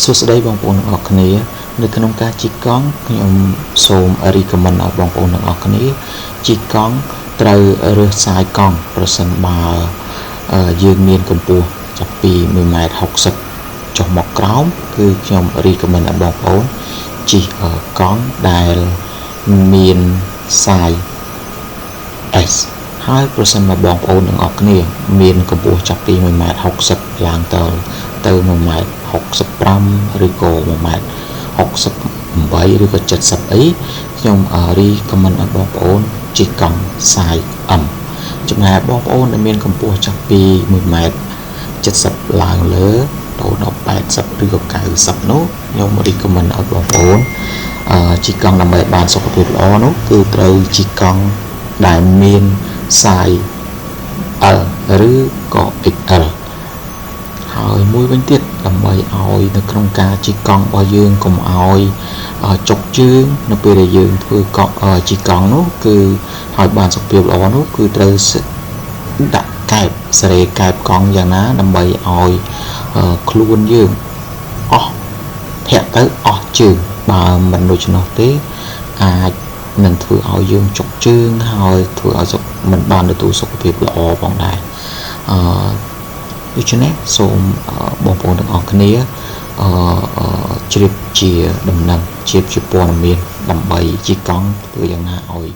សួស្តីបងប្អូនទាំងអស់គ្នានៅក្នុងការជិះកង់ខ្ញុំសូម recommend ឲ្យបងប្អូនទាំងអស់គ្នាជិះកង់ត្រូវរើស size កង់ប្រសិនបើយើងមានកម្ពស់ចាប់ពី1ម៉ែត្រ60ចុះមកក្រោមគឺខ្ញុំ recommend ឲ្យបងប្អូនជិះកង់ដែលមាន size S ហើយប្រសិនបើបងប្អូនទាំងអស់គ្នាមានកម្ពស់ចាប់ពី1ម៉ែត្រ60ឡើងទៅទៅ1ម៉ែត្រ65ឬក៏1ម៉ែត្រ68ឬក៏70អីខ្ញុំ recommend ឲ្យបងប្អូនជិះកង់ size M ចំណែកបងប្អូនដែលមានកម្ពស់ចាប់ពី1ម៉ែត្រ70ឡើងលើទៅដល់80ឬក៏90នោះខ្ញុំ recommend ឲ្យបងប្អូនជិះកង់ដើម្បីបានសុខភាពល្អនោះគឺត្រូវជិះកង់ដែលមាន size L ឬក៏ XL ហើយមួយវិញទៀតដើម្បីឲ្យនៅក្នុងការជិះកង់របស់យើងកុំឲ្យចុកជើងនៅពេលដែលយើងធ្វើកង់ជិះកង់នោះគឺឲ្យបានសុខភាពល្អនោះគឺត្រូវដាក់កែបសេរីកែបកង់យ៉ាងណាដើម្បីឲ្យខ្លួនយើងអស់ធាក់ទៅអស់ជើងបើមិនដូច្នោះទេអាចនឹងធ្វើឲ្យយើងចុកជើងហើយធ្វើឲ្យសុខមិនបានទទួលសុខភាពល្អផងដែរអឺដូច្នេះសូមបងប្អូនទាំងអស់គ្នាអឺជ្រាបជាដំណឹងជ្រាបជាព័ត៌មានដើម្បីជិះកង់ធ្វើយ៉ាងណាឲ្យ